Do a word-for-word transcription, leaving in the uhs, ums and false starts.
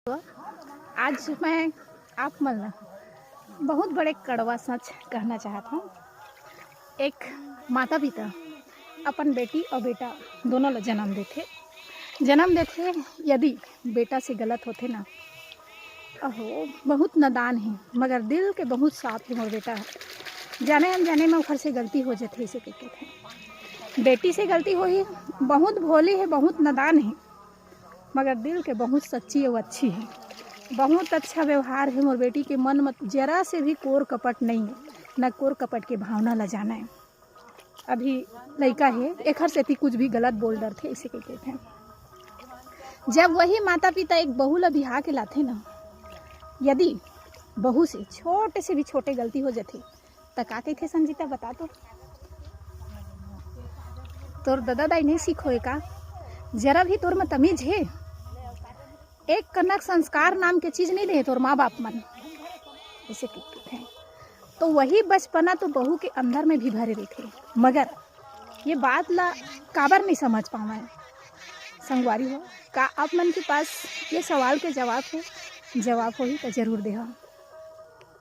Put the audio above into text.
आज मैं आप मन ला बहुत बड़े कड़वा सच कहना चाहत हूँ। एक माता पिता अपन बेटी और बेटा दोनों ला जन्म देथे। जन्म देथे, यदि बेटा से गलत होथे ना, अहो, बहुत नादान हे, मगर दिल के बहुत साफ हे मोर बेटा ह। जाने अनजाने में ओखर से गलती हो जथे, इसे कह के। बेटी से गलती होही, बहुत भोली हे, बहुत नादान हे, मगर दिल के बहुत सच्ची अउ अच्छी हे। बहुत अच्छा व्यवहार हे मोर बेटी के, मन म जरा से भी कोर कपट नहीं हे, न कोर कपट के भावना ला जाने। अभी लइका हे, एखर सेती कुछ भी गलत बोल डरथे, इसे कह के। जब वही माता पिता एक बहू ला बिहा के लाथे ना, यदि बहू से छोटे से भी छोटे गलती हो जथे, त का कहिथे संजीता, बता तो। तोर ददा दाई नहीं सिखोए का? जरा भी तोर में तमीज हे? एक कनक संस्कार नाम के चीज नहीं दे तोर माँ बाप मन, इसे कहिथे। तो वही बचपना तो बहू के अंदर में भी भरे रहिथे, मगर ये बात ला काबर नहीं समझ पावय? संगवारी हो, का आप मन के पास ये सवाल के जवाब हे? जवाब होही त जरूर देहा।